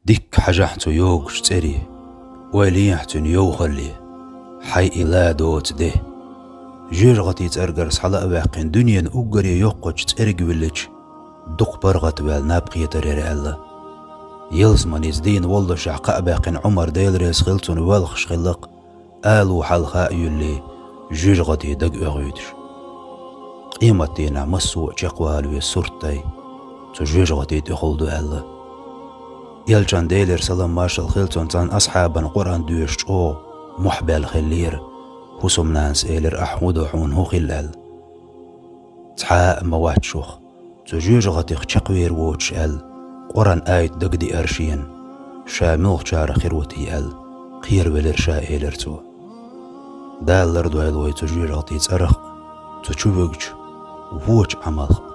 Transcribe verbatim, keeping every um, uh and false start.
Дикка хьажахь цу йогучу цӀерий, ойла ехь цуьнан йовхаллий, хьайн и ла доцу де. Жоьжахатин цӀергара схьала а ваьккхина, дуьненан уггаре йоккхачу цӀерга виллича, дукха паргӀат ваьлла наб кхетар яра аьлла. Ялсаманица дийна воллушехь кхаъ баьккхина Ӏумар, Дела реза хила цунна, воьлхуш хилла-кх, алу хьалха а юьллий, жоьжахати дага оьхуьйтуш. Къематдийнахь массо а чекхвала веза сурт дай цу жоьжахати тӀехула ду аьлла. Элчан, Делера салам-маршалла хила цунна, цхьана асхьабана Къуръан доьшуш чӀогӀа мохь баьлла хиллера. ХӀусамнанас элира: «Ахь хӀун до, хьуна хӀун хилла?» аьлла. «Цхьа а ма вац шух цу жоьжахатих чекхвер воцуш», аьлла, Къуръан аят дагадеара шена. Ша муьлхачарах хир ву те аьлла, кхеравелира ша, элира цо. Дала лардойла вай цу жоьжахатин цӀарах а, цу чу вуьгучу вочу Ӏамалх а.